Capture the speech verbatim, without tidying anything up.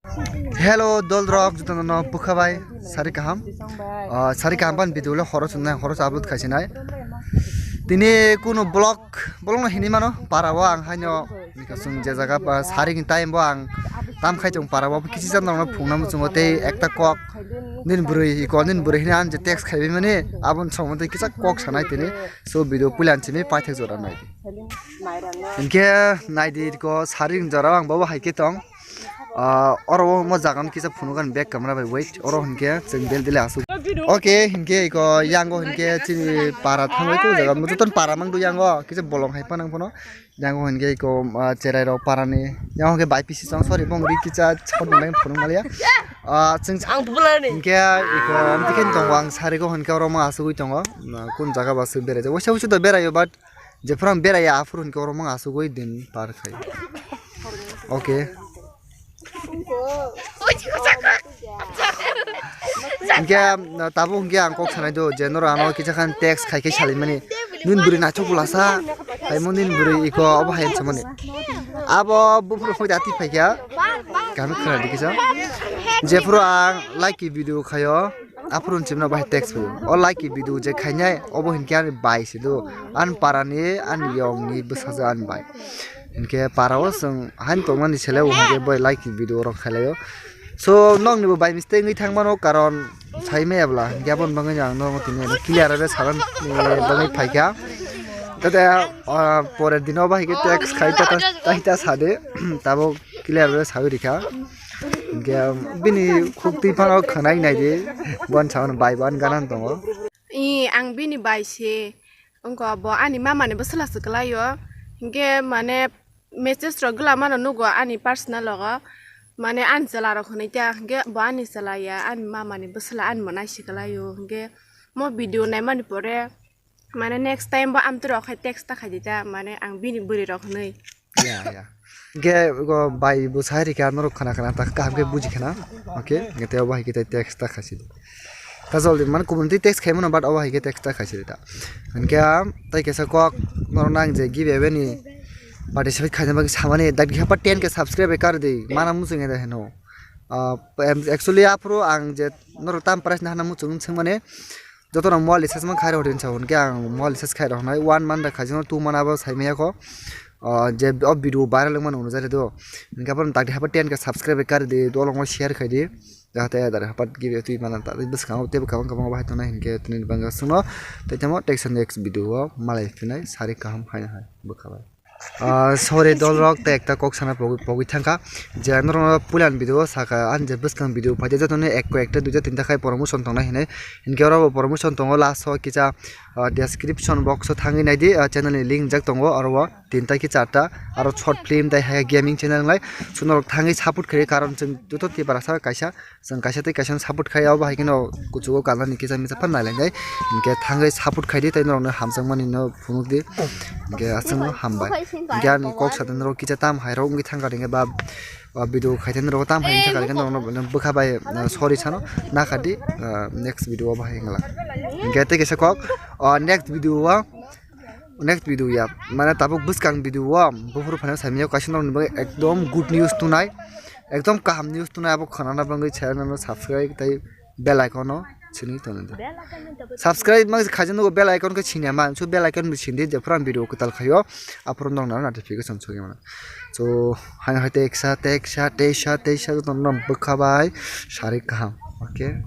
Hello, dolrok, jotono bwkha bai, sari kaham. Ah, sari kaham ban video le horo chumnai, horo upload khaisinai. Tini kuno vlog, vlog no hini mano, para o ang haino, nika sung je jaga, ah, sari ni time bo ang tam khai tong para o, kisi jam nang phung nam chungo tei ekta kok, nin bwrwi, iko nin bwrwi hini an je text khaibi mani, abon chongmo tei kisa kok sanai tini, so video puilan chini paithak jora nai. Hinkhe naidi ko sari ni jora ang bobo hai khe tong. Ah, oro o mo jaga no kisa phunukani back camera bai wait. Oro hinkhe chwng del dele asuk. Okay, hinkhe iko yango hinkhe chini para thangwi ko jaga mo joton para mangdu yango kisa bolong hai panang phano. Yango hinkhe iko, ah, cherai rok para ni. Yango hinkhe bai pisi chong sorry bong ri kisa chakon dang phunuk maliya. Ah, chwng Ang bubulani. Hinkhe iko amtike tongo ang sari ko hinkhe oro mo asugwi tongo. Na kun jaga ba asuk berai. Waisa waisa to berai but Jephuru ang beraiya, aphuru hinkhe oro mang asugwi din par khai. Okay. Hinkhe, um, tabuk hinkhe ang kok sanai do, je norok ano kisa khan text khai khe salimani. Nini bwrwi naithok bwlasa, haimo nini bwrwi iko obo hai samani. Abo buphuru hoi dati phaikha, kami khwna di kisa. Jephuru ang like video khaio, Aphuru chimno bahai text phai. O like video je khainai, obo hinkhe ani bai se do. An para ni, an yong ni bwsajwk ani bai. Hinkhe para o chwng hain tongmani sele o hinkhe bai like video rok khlai o. So nokni bo bai mistake wngwi thang mano karon sai maya bwla. Hinkhe aboni bagwi ang nono tini clear ore saban ni bagwi phaikha. Tete, ah, pore dino bahai khe text khai ta, ta, ta, ta sade. Tabuk clear ore sawi rikha. Hinkhe bini khuk twi phano khwnai naidi, bon sawan bai ban ganan tongo. I, ang bini bai se, wngkha bo ani mama ni bwsla se kwlai o, hinkhe mane message rok gwla mano nugo ani personal rogo, mane ani chwla rok hwnwi ta, hinkhe bo ani chwla ya, ani mama ni bwsla ani bo nai se kwlai o, hinkhe mo video naimani pore, Mane next time bo amtwrok hai text ta khaidi ta, mane ang bini bwrwi rok hwnwi. Ya, ya. Hinkhe go bai bo sai rikha norok khana khana ta kaham khe buji khana. Okay, hinkhe tei obo hai khe tei text ta khaisidi. Ta joldi mane kubun tei text khaimano but obo hai khe text ta khaisidi ta. Hinkhe tei kaisa kok norok nang je giveaway ni participate khaina bagwi samani dak dikhapa ten K subscribe kar di mana muchung eda heno. Ah, em, actually aphuru ang je norok tam price na hana muchung swngmani. Joto rok mobile recharge man khairok din sa hwn khe ang mobile recharge khairok hnai one month da khaijak two month abo sai maya kho. O je o video viral wngmani hwnwi jare do. Hinkhe aboni dakti haphar ten K subscribe kari di, dolongo share khai di. Jahate adar haphar gibe twi mana ta bwskango teibo kabang kabang bahai tongnai hinkhe tini bangsa chwngno tei tamo teisa next video o malai phinai sari kaham haino hai bwkha bai. Ah, sorry, dolrok tei ekta kok sana pogwi, pogwi thangkha. Je norokno puilan video o sakha, ani je bwskang video phaidi, jotoni ekko ekta duita tinta khai promotion tongnai hinwi. Hinkhe oro bo promotion tongo, last o kisa, ah, description box o thangwi naidi, ah, channel ni link rijak tongo, oro o tinta ki charta, aro short film tei hai gaming channel wnglai. So norok thangwi support khaidi, karon chwng joto Tiprasa kaisa Chwng kaisa tei kaisa no support khai, abo hai kheno kuchugo kalani kisa misa phan nai lai nai. Hinkhe thangwi support khai di tei norokno hamjakmani no phunuk di. Hinkhe aswkno hambai. Hinkhe ani kok sa norok kisa tam hai rok wngwi thangkha hinkhe ba, ba video khai tei norok tam hai wngkha hinkhe norokno bwkha bai, uh, sorry sano nakha di, uh, next video o bahai wngla. Hinkhe tei kaisa kok, uh, next video o Next video ya, mane tabuk bwskang video o buphuru phaina samya kaisa norokni bagwi ekdom good news tunai, ekdom kaham news tunai, abo khwnana bagwi channel no subscribe tei bell icon no sini tongo. Subscribe mang khaijak nugo bell icon khe sini ama, so bell icon bo sindi jephuru ang video kwtal khaio, aphuru norokno notification sogwi mano. So hai hai teksa teksa teisa teisa jotono bwkha bai sari kaham, okay.